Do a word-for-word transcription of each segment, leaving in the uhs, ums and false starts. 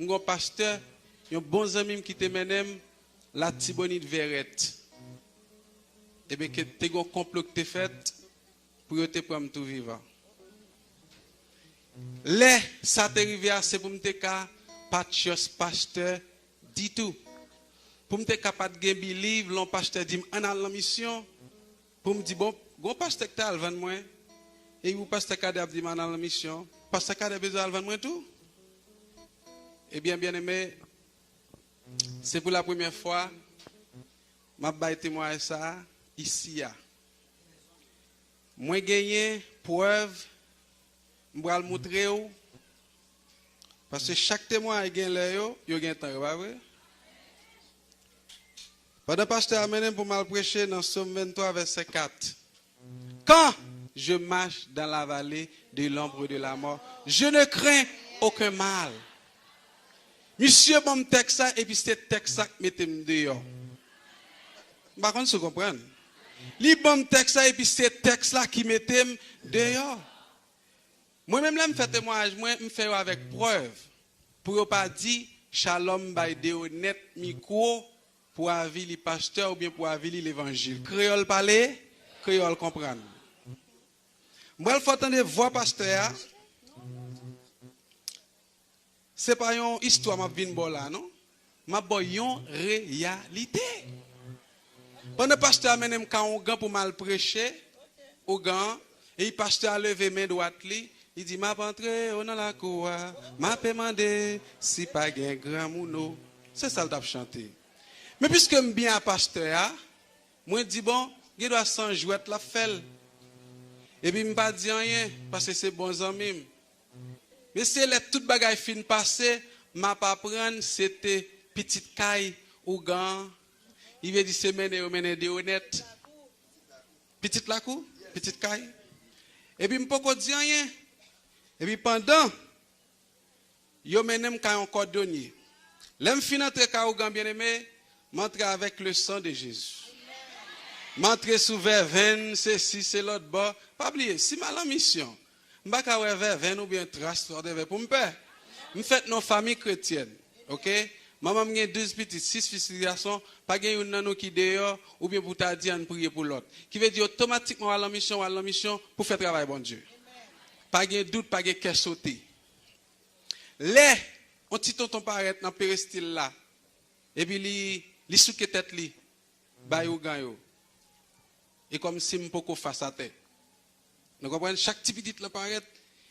M gen yon pastè, yon bon zanmi m ki te mennen m Latibonit Vèrèt. Ebyen, ke te gen yon konplo ki te fèt pou yo te pran m tou vivan. Lè sa te rive a, se pou m te ka pa t just pastè ditou. Pou m te ka pa t gen believe, lè yon pastè di m, "Ann al nan misyon." Pou m di, "Bon, gon pastè k te al vann mwen." E pou pastè Kadè ap di m, "Ann al nan misyon." Pastè Kadè bezwen al vann mwen tou? Ebyen, byeneme, se pou la premyè fwa m ap bay temwayaj sa a isi a. Mwen genyen prèv, m pral moutre w, paske chak temwayaj gen lè yo, yo gen tan yo, pa vre? Pandan pastè a mennen m pou m al preche nan Sòm venntwa, vèsè kat. Quand je marche dans la vallée de l'ombre de la mort, je ne crains aucun mal. Misye ban m tèks la, epi se tèks la k mete m deyò. M pa konn si w konprann. Li ban m tèks la, epi se tèks la ki mete m deyò. Mwen menm, lè m fè temwayaj mwen, m fè yo avèk prèv. Pou yo pa di, Shalom bay Deonèt mikwo pou avili pastè oubyen pou avili levanjil. Kreyòl pale, kreyòl konprann. M pral fè w tande vwa pastè a. Se pa yon istwa m ap vin ba w la, non. M ap ba w yon reyalite. Pandan pastè a mennen m kay ougan pou m al preche, ougan an, epi pastè a leve men dwat li, li di, "M ap antre o nan lakou a, m ape mande si pa gen granmoun o." Se sa l t ap chante. Men piske m byen a pastè a, mwen di, "Bon, gen dwa se yon jwèt l ap fè l." Epi m pa di anyen, paske se bon zanmi m. Men se lè tout bagay fin pase, m ap aprann se te pitit kay ougan an. Li vle di se mennen yo mennen Deonèt. Pitit lakou, pitit kay. Epi m poko di anyen. Epi pandan yo mennen m kay yon kòdonye. Lè m fin antre kay ougan, byeneme, m antre avèk le sang de Jésus. M antre sou vèvenn, sesi, se lòt bò. Pa bliye, si m al an misyon, m pa ka wè vèvenn oubyen tras, whatever, pou m pè. M fèt nan yon fanmi kretyèn, oke? Manman m gen douz pitit, sis fi, sis gason, pa gen youn nan nou ki deyò, oubyen pou ta di ann priye pou lòt. Ki vle di otomatikman w al nan misyon, w al nan misyon pou fè travay Bondye. Pa gen dout, pa gen kè sote. Lè yon ti tonton parèt nan perestil la, epi li, li souke tèt li, bay ougan yo. E kòmsi m poko fas atè. Nou konprann? Chak ti pitit lan parèt,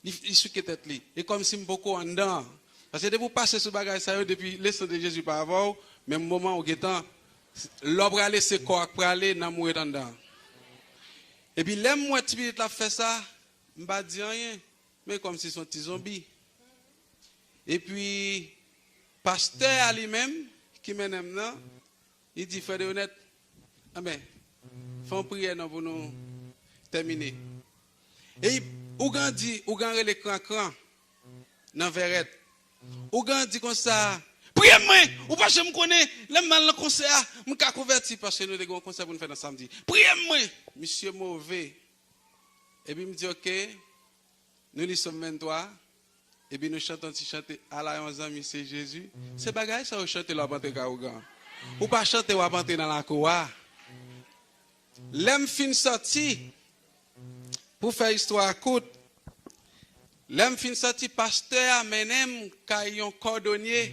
li, li souke tèt li. E kòmsi m poko anndan an. Paske depi w pase sou bagay sa yo, depi le sang de Jésus pa avè w, menm moman ou gentan, lè w prale, se kò a k prale, nanm ou ret anndan an. Epi lè m wè ti pitit la ap fè sa, m pa di anyen. Men kòmsi se yon ti zonbi. Epi, pastè a li menm, ki mennen m nan, li di, "Frè Deonèt, anben, fè yon priyè non pou nou tèmine." E ougan di, ougan rele Krankran nan Vèrèt. Ougan di konsa, "Priye m mwen, ou pa janm konnen, lè m al nan konsè a, m ka konvèti," paske nou te gen yon konsè pou n fè nan samdi. "Priye m mwen." Misye move. Epi m di, "Oke." Nou li Sòm venntwa, epi nou chante yon ti chante, "Ala yon zanmi se Jezi." Se bagay sa yo chante lè w ap antre kay ougan. Ou pa chante w ap antre nan lakou a. Lè m fin sòti, pou fè istwa a kout, lè m fin sòti, pastè a mennen m kay yon kòdonye.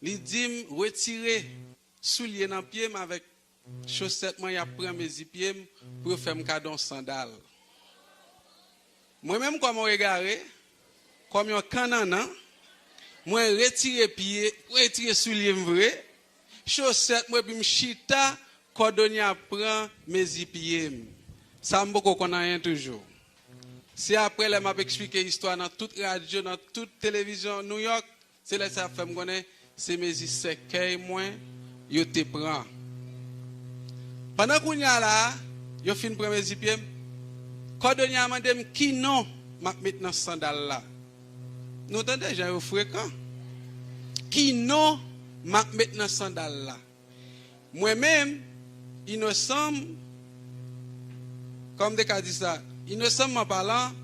Li di m retire soulye nan pye m avèk chosèt mwen, y ap pran mezi pye m pou yo fè m kado yon sandal. Mwen menm, kòm yon egare, kòm yon kannannan, mwen retire pye, retire soulye m vre, chosèt mwen, epi m chita, kòdonye a pran mezi pye m. Sa m poko konn anyen toujou. Se apre lè m ap eksplike istwa nan tout radyo, nan tout televizyon New York, se lè sa y ap fè m konnen se mezi sèkèy mwen yo te pran. Pandan kounye a la a, yo fin pran mezi pye m, kòdonye a mande m ki non m ap met nan sandal la. Nou tande jan yo frekan. Ki non m ap met nan sandal la? Mwen menm, inosan m, kòman m te ka di sa? Inosanman palan,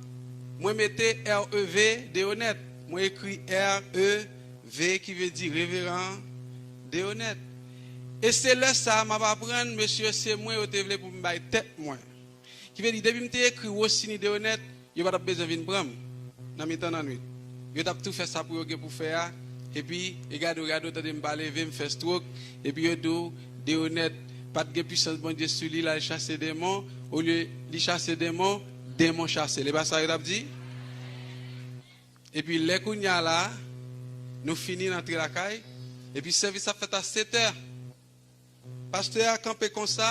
mwen mete R E V, Deonèt. Mwen ekri R E V, ki vle di reveran Deonèt. E se lè sa a m ap aprann, mesye, se mwen yo te vle pou m bay tèt mwen. Ki vle di, depi m te ekri Rosini Deonèt, yo pa t ap bezwen vin pran m nan mitan lannwit. Yo t ap tou fè sa pou yo gen pou fè a, epi, e gade w, gade w, tande m pale, ve m fè stroke, epi yo di w, Deonèt pa t gen pisans Bondye sou li, l al chase demon, olye li chase demon, demon chase l. E pa sa yo t ap di? Epi lè kounye a la, nou fini, n antre lakay, epi sèvis ap fèt a sèt è. Pastè a kanpe konsa,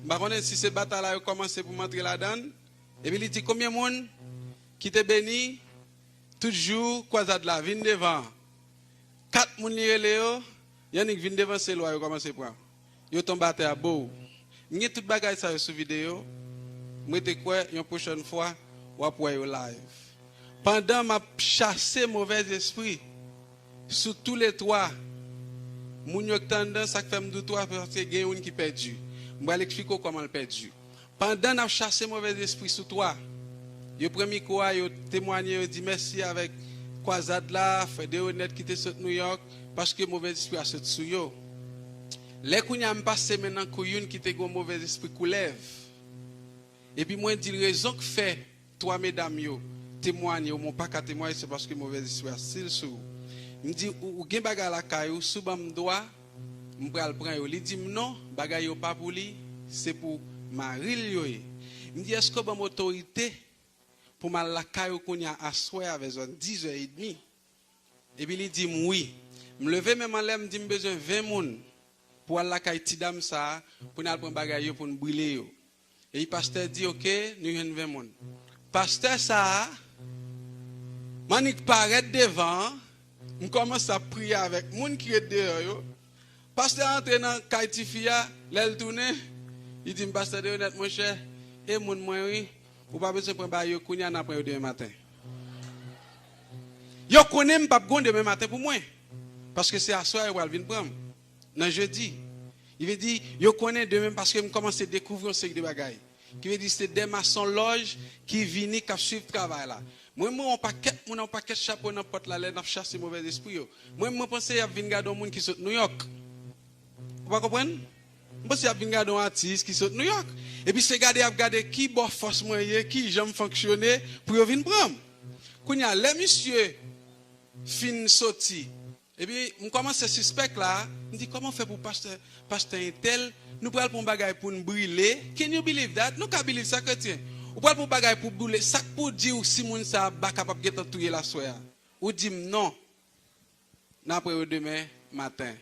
m pa konnen si se batay la yo kòmanse pou m antre ladan l, epi li di, konbyen moun ki te beni tout jou kwazad la, vin devan. Kat moun li rele yo, y annik vin devan, se lwa yo kòmanse pran. Yo tonbe atè a, bow. M gen tout bagay sa yo sou videyo. M rete kwè, yon pwochèn fwa, w ap wè yo live. Pandan m ap chase movèz espri sou toulètwa, moun yo k t anndan, sa k fè m di w twa, paske gen youn ki pèdi. M pral eksplike w kòman l pèdi. Pandan n ap chase movèz espri sou twa, yo pran mikwo a, yo temwanye, yo di mèsi avèk kwazad la, frè Deonèt ki te sot Nouyòk, paske movèz espri a sot sou yo. Lè kounye a m pase men nan kou youn ki te gen yon movèz espri koulèv. Epi mwen di l rezon k fè twa medam yo temwanye w, men w pa ka temwanye, se paske movèz espri a still sou ou. M di, ou, ou gen bagay lakay ou, si w ban m dwa, m pral pran yo. Li di m non, bagay yo pa pou li, se pou mari l yo ye. M di, èske w ban m otorite pou m al lakay ou kounye a aswè a vè zòn dizè edmi? Epi li di m wi. M leve men m anlè, m di m bezwen ven moun pou al lakay ti dam sa a, pou n al pran bagay yo, pou n brile yo. Epi pastè di, oke, nou jwenn ven moun. Pastè sa a, m annik parèt devan an, m kòmanse ap priye avèk moun ki ret deyò yo. Pastè a antre nan kay tifi a, lè l tounen, li di m, pastè Deonèt, monchè, e moun mwen wi, ou pa bezwen pran bagay yo kounye a, n a pran yo demen maten. Yo konnen m p ap gen demen maten pou mwen, paske se aswè a yo pral vin pran m, nan jedi. Li vle di, yo konnen demen, paske m kòmanse dekouvri yon seri de bagay. Ki vle di, se de masonlòj ki vini, k ap swiv travay la. Mwen, mwen, yon pakèt moun, yon pakèt chapo nan pòt la, lè n ap chase movèz espri yo. Mwen, mwen panse y ap vin gade yon moun ki sot Nouyòk. Ou pa konprann? M panse y ap vin gade yon atis ki sot Nouyòk. Epi se gade y ap gade ki bò fòs mwen ye, ki jan m fonksyone, pou yo vin pran m. Kounye a, lè misye fin soti, epi m kòmanse sispèk la, m di, kòman fè pou pastè, pastè entèl, nou pral pran yon bagay pou n brile? Can you believe that? Nou ka believe sa, kretyen? Ou pral pran yon bagay pou brile, sa k pou di w si moun sa a baka p ap gentan touye l aswè a? Ou di m non. N ap wè yo demen maten.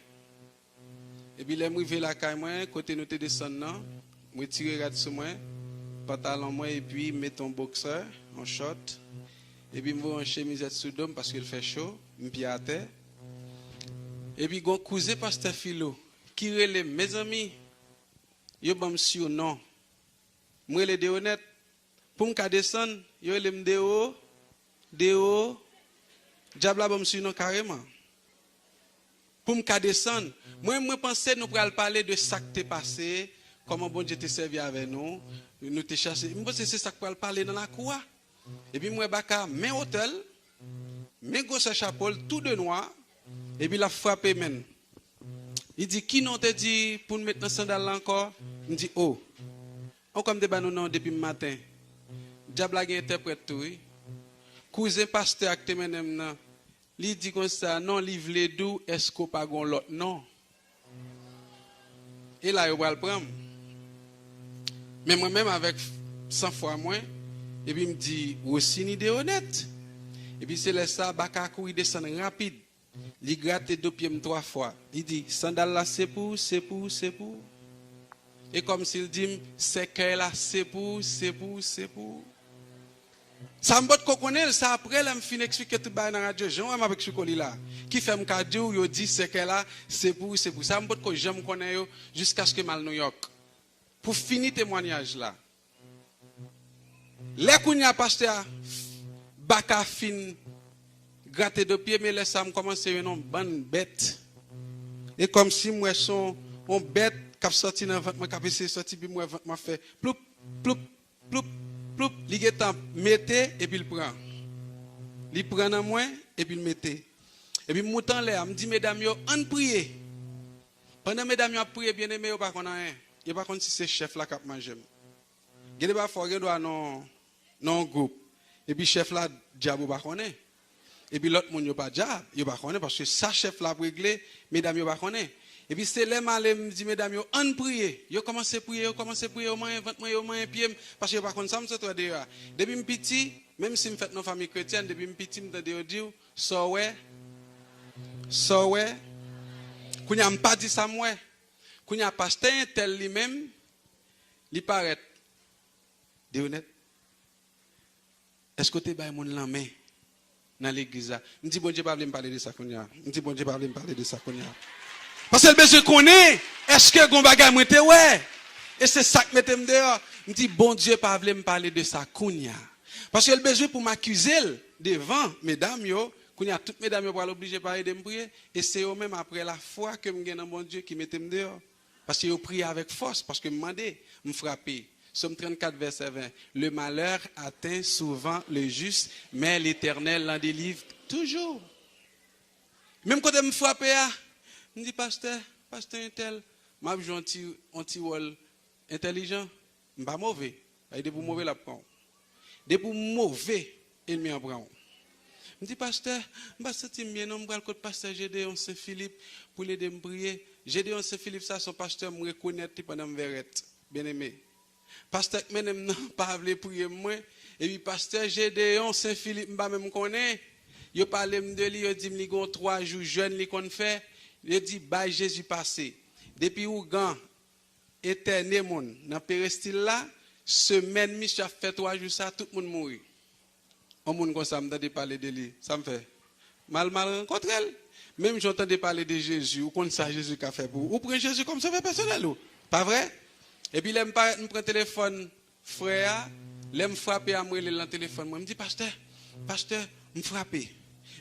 Epi lè m rive lakay mwen, kote nou te desann nan, m retire rad sou mwen, pantalon mwen, epi m mete yon boksè, yon chòt. Epi m voye yon chemizèt sou do m paske l fè cho, m pye atè. Epi gon kouzen pastè Filo ki rele m, mezanmi, yo ban m siwnon. M rele Deonèt. Pou m ka desann, yo rele m Deo, Deo. Dyab la ban m siwnon kareman. Pou m ka desann, mwen, mwen panse nou pral pale de sa k te pase, kòman Bondye te sèvi avè nou, nou te chase. Mwen panse se sa k pral pale nan lakou a. Epi m wè baka men wotè l, men gwosè chapo l, tou de nwa, epi l ap frape men l. Li di, ki non w te di pou n met nan sandal la ankò? M di, o. Ankò m te ba nou non depi m maten. Dyab la gen entèprèt tou, wi. Kouzen pastè a k te mennen m nan, li di konsa, non, li vle di w, èske w pa gon lòt non? E la yo pral pran m. Men mwen menm avèk sanfwa mwen, epi m di, Rosini Deonèt. Epi se lè sa, baka a kouri desann rapid. Li grate do pye m twa fwa. Li di, sandal la se pou ou, se pou ou, se pou ou. E kòmsi l di m, sèkèy la se pou ou, se pou ou, se pou ou. Sa m potko konnen l, se apre lè m fin eksplike tout bagay nan radyo, jan w wè m ap eksplike w li la, ki fè m ka di w, yo di sèkèy la se pou ou, se pou ou. Sa m potko janm konnen yo, jiskaske m al Nouyòk pou fini temwanyaj la. Lè kounye a pastè a, baka fin grate do pye m, e lè sa a m kòmanse jwenn yon bann bèt. E kòmsi m wè se yon, yon bèt k ap sòti nan vant mwen, k ap eseye sòti, epi m wè vant mwen ap fè ploup, ploup, ploup, ploup. Li gentan mete, epi l pran. Li pran nan mwen, epi l mete. Epi m moute anlè a, m di medam yo, ann priye. Pandan medam yo ap priye, byeneme, yo pa konn anyen. Yo pa konn si se chèf la k ap manje m. Gen de pafwa, w gen dwa nan, nan yon gwoup. Epi chèf la dyab ou pa konnen. Epi lòt moun yo pa dyab, yo pa konnen, paske sa chèf la ap regle, medam yo pa konnen. Epi se lè m ale, m di medam yo, ann priye. Yo kòmanse priye, yo kòmanse priye, yo manyen vant mwen, yo manyen pye m, paske yo pa konn sa m sot wè deyò a. Depi m piti, menm si m fèt nan fanmi kretyèn, depi m piti, m tande yo di w, sa w wè, sa w wè. Kounye a, m pa di sa m wè. Kounye a, pastè entèl li menm, li parèt. Deonèt, èske w te bay moun lanmen nan legliz la? M di, Bondye pa vle m pale de sa kounye a. M di, Bondye pa vle m pale de sa kounye a. Paske l bezwen konnen, èske gon bagay mwen te wè? E se sa k mete m deyò. M di, Bondye pa vle m pale de sa kounye a. Paske l bezwen pou m akize l devan medam yo. Kounye a, tout medam yo pral oblije pa ede m priye. E se yo menm, apre lafwa ke m gen nan Bondye, ki mete m deyò. Paske yo priye avèk fòs, paske m mande, m frape. Sòm trannkat, vèsè ven. Le malheur atteint souvent le juste, mais l'Éternel l'en délivre toujours. Menm kote m frape a, m di, pastè, pastè entèl, m ap jwe yon ti, yon ti wòl entèlijan. M pa move. Sa vle di depi w move, l ap pran w. Depi w move, ènmi an pran w. M di, pastè, m pa santi m byen non, m pral kot pastè Gédéon Saint Philippe pou l ede m priye. Gédéon Saint Philippe sa, se yon pastè m rekonèt li pandan m vèrèt. Byeneme. Pastè k mennen m nan pa vle priye m mwen. Epi pastè Gédéon Saint Philippe, m pa menm konnen. Yo pale m de li, yo di m li gen yon twa jou jèn li konn fè. Yo di, bay Jezi pase. Depi ougan entène moun nan perestil la, semèn misye ap fè twa jou sa, tout moun mouri. Yon moun konsa, m tande pale de li, sa m fè? M al mal rankontre l. Menm jan w tande pale de Jezi, ou konn sa Jezi ka fè pou ou. Ou pran Jezi kòm sovè pèsonèl ou, pa vre? Epi lè m parèt, m pran telefòn frè a, lè m frape a, m rele l nan telefòn mwen. M di, pastè, pastè, m frape.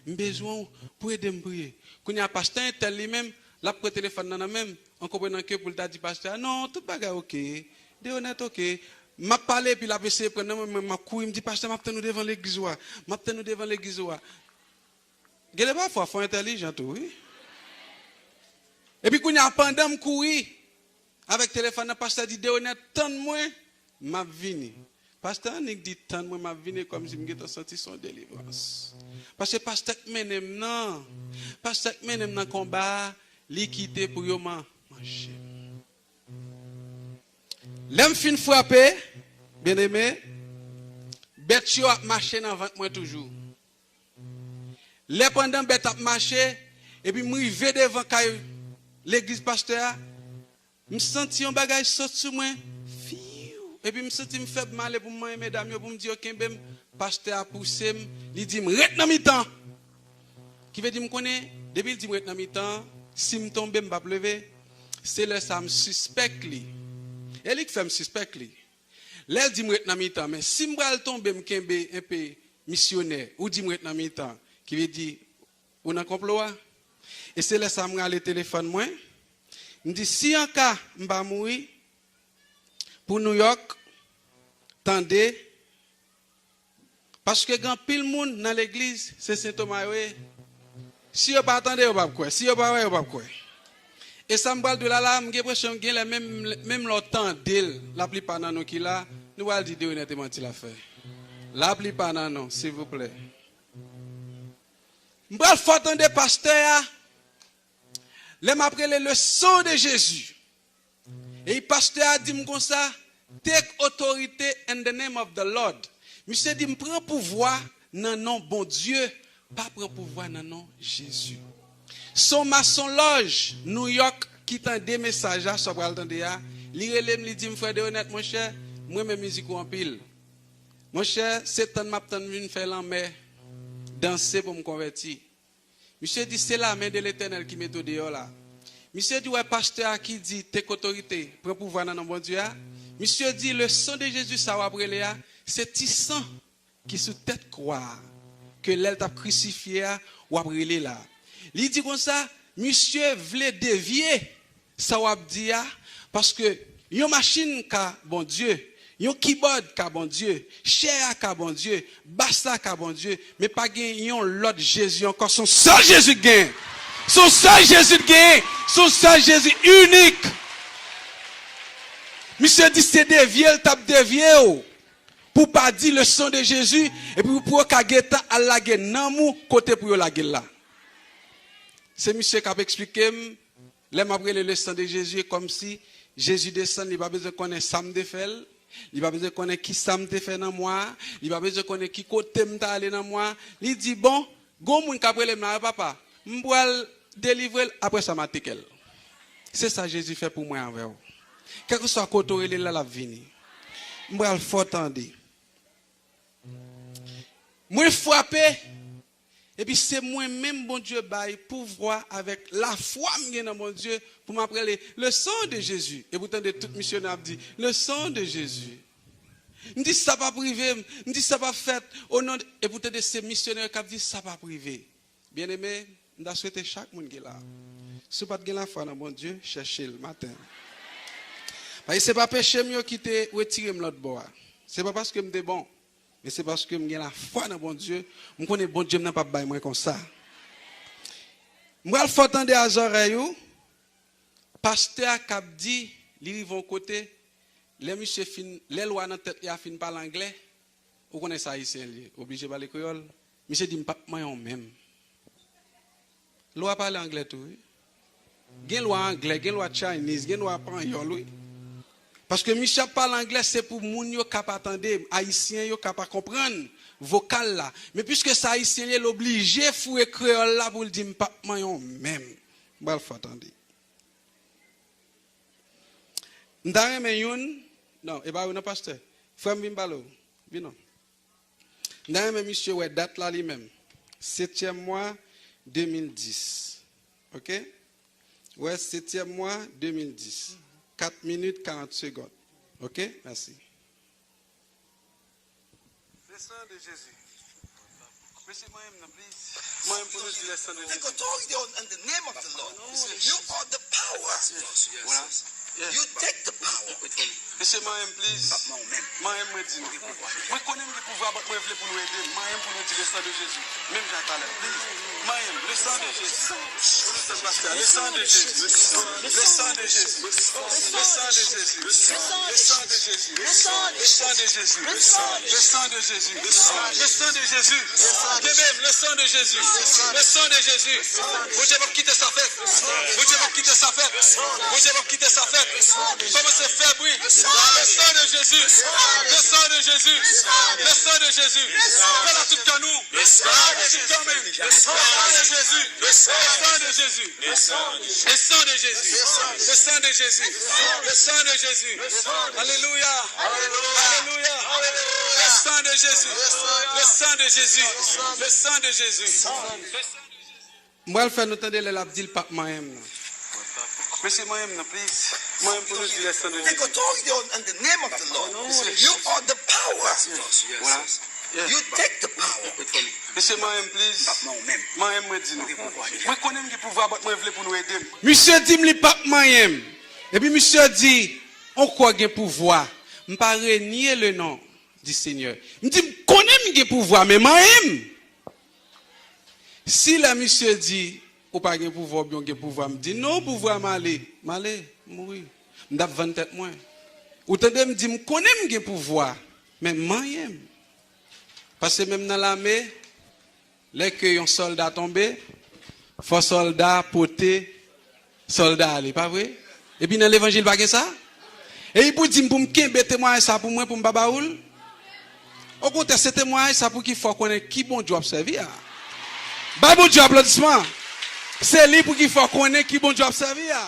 M bezwen w pou ede m priye. Kounye a, pastè entèl li menm, l ap pran telefòn nan nan men m, an konprenan ke pou l ta di pastè a, non, tout bagay oke, Deonèt oke. M ap pale, epi l ap eseye pran nan men mwen, m ap kouri, m di, pastè, m ap tann ou devan legliz ou a. M ap tann ou devan legliz ou a. Gen de pafwa, fò entèlijan tou, wi. Epi kounye a, pandan m kouri avèk telefòn nan, pastè di, Deonèt, tann mwen, m ap vini. Pastè annik di, tann mwen, m ap vini, kòmsi m gentan santi se yon delivrans. Paske pastè k mennen m nan, pastè k mennen m nan konba a, li kite pou yo man-, manje m. Lè m fin frape, byeneme, bèt yo ap mache nan vant mwen toujou. Lè pandan bèt ap mache, epi m rive devan kay legliz pastè a, m santi yon bagay sot sou mwen. Fiw! Epi m santi m fèb, m ale pou m manyen medam yo, pou m di yo kenbe m. Pastè a pouse m, li di m, ret nan mitan! Ki vle di m konnen, depi l di m ret nan mitan, si m tonbe, m p ap leve. Se lè sa a m sispèk li. E li k fè m sispèk li. Lè l di m ret nan mitan, men si m pral tonbe, m kenbe enpe misyonè, ou di m ret nan mitan, ki vle di ou nan konplo a. E se lè sa a m rale telefòn mwen, m di, si anka m pa mouri, pou Nouyòk, tande, paske gen anpil moun nan legliz, se Sen Toma yo ye. Si yo pa tande, yo p ap kwè. Si yo pa wè, yo p ap kwè. E sa m pral di w la la, m gen enpresyon gen lè menm, menm lè w tande l, laplipa nan nou ki la, nou pral di Deonèt te manti l ap fè. Laplipa nan nou, silvouplè. M pral fè w tande pastè a, lè m ap rele le sang de Jésus. E pastè a di m konsa, take authority in the name of the Lord. Misye di m pran pouvwa nan non Bondye, pa pran pouvwa nan non Jezi. Se yon masonlòj Nouyòk ki tande mesaj la, sa w pral tande a. Li rele m, li di m, frè Deonèt, monchè, m renmen mizik ou anpil. Monchè, se tann m ap tann vin fè lanmè, danse pou m konvèti. Misye di, se lamen de Letènèl ki mete w deyò la. Misye di, w wè pastè a ki di, take otorite, pran pouvwa nan non Bondye a. Misye di, le sang de Jésus sa w ap rele a, se ti san ki sou tèt kwa a, ke lè l t ap krisifye a, w ap rele la. Li di konsa, misye vle devye sa w ap di a, paske yon machin ka Bondye, Yon kibòd ka Bondye, chè a ka Bondye, bas la ka Bondye, men pa gen yon lòt Jezi ankò. Se yon sèl Jezi k genyen. Se yon sèl Jezi k genyen. Se yon sèl Jezi inik. Misye di se devye l t ap devye w pou w pa di le sang de Jésus, epi pou yo ka gentan al lage nanm ou kote pou yo lage l la. Se misye k ap eksplike m, lè m ap rele le sang de Jésus, e kòmsi Jezi desann, li pa bezwen konnen sa m te fè l, li pa bezwen konnen ki sa m te fè nan mwa a, li pa bezwen konnen ki kote m t ale nan mwa a. Li di, bon, gon moun k ap rele m la, wi papa, m pral delivre l, apre sa m a teke l. Se sa Jezi fè pou mwen avè w. Kèlkeswa kote w rele l la, l ap vini. M pral fè w tande. Mwen frape, epi se mwen menm Bondye bay pouvwa avèk lafwa m gen nan Bondye pou m ap rele le sang de Jésus. Epi w tande tout misyonè ap di, le sang de Jésus. M di sa p ap rive m, m di sa p ap fèt, o non de, epi w tande se misyonè k ap di sa p ap rive. Byeneme, m ta swete chak moun ki la. Si w pa t gen lafwa nan Bondye, chèche l maten. Paske se pa peche m yo ki te retire m lòt bò a. Se pa paske m te bon, men se paske m gen lafwa nan Bondye. M konnen Bondye m nan p ap bay mwen konsa. M pral fè w tande a zòrèy ou, pastè a k ap di, li rive yon kote, lè misye fin, lè lwa nan tèt li a fin pale anglè, ou konnen se ayisyen li ye, oblije pale kreyòl. Misye di, "M p ap manyen w menm." Lwa pale anglè tou, wi. Gen lwa anglè, gen lwa Chinese, gen lwa panyòl, wi. Paske misye ap pale anglè, se pou moun yo ka pa tande, ayisyen yo ka pa konprann vokal la. Men piske se ayisyen li ye, l oblije foure kreyòl la pou l di, "M p ap manyen w menm." M pral fè w tande. M ta renmen youn, non, e pa ou non, pastè. Frè m, vin pale w. Vin non. M ta renmen misye wè dat la li menm. Setyèm mwa de mil dis. Ok? Wè, setyèm mwa de mil dis. Kat minit, karant segonn. Ok? Mèsi. Le sang de Jésus. Mesye, manyen m nan, please. Manyen m pou nou di le sang de Jésus. Take authority on, in the name of the Lord. You are the power. Voilà. You take the power. Mesye, manyen m, please. Manyen m, mwen di nou. Mwen konnen m gen pouvwa, but mwen vle pou nou ede m. Manyen m pou nou di le sang de Jésus. Menm jan talè, please. Manyen m, le sang de Jésus. Le sang de Jésus. Le sang de Jésus. Le sang de Jésus. Le sang de Jésus. Le sang de Jésus. Le sang de Jésus. Le sang de Jésus. Le sang de Jésus. Kenbe m, le sang de Jésus. Le sang de Jésus. Bondye p ap kite sa fèt. Bondye p ap kite sa fèt. Bondye p ap kite sa fèt. Kòmanse fè bri. Le sang de Jésus. Le sang de Jésus. Le sang de Jésus. Fè la tout kè nou. Fè la tout kè nou. Le sang de Jésus. Le sang de Jésus. Le sang de Jésus. Le sang de Jésus. Le sang de Jésus. Le sang de Jésus. Alléluia. Alléluia. Le sang de Jésus. Le sang de Jésus. Le sang de Jésus. M pral fè nou tande lè l ap di l p ap manyen m nan. Mesye, manyen m nan, please. Manyen m pou nou di le sang de Jésus. Take authority on, in the name of the Lord. You are the power. Voilà. You take the power. Mesye, manyen m, please. Manyen m, mwen di nou. Mwen konnen m gen pouvwa, but mwen vle pou nou ede m. Misye di m li p ap manyen m. Epi misye di, on kò gen pouvwa. M pa renye le non di Senyè. M di, m konnen m gen pouvwa, men manyen m. Si lè misye di, ou pa gen pouvwa oubyen w gen pouvwa, m di, non, pouvwa m ale, m ale, m mouri. M t ap vann tèt mwen. Ou tande m di, m konnen m gen pouvwa, men manyen m. Paske menm nan lame, lè ke yon sòlda tonbe, fò sòlda pote sòlda ale, pa vre? Epi nan levanjil pa gen sa? E li pou di m pou m kenbe temwayaj sa pou mwen, pou m pa ba ou l? Okontrè, se temwayaj sa pou ki fè w konnen ki Bondye w ap sèvi a. Bay Bondye aplodisman. Se li pou ki fè w konnen ki Bondye w ap sèvi a.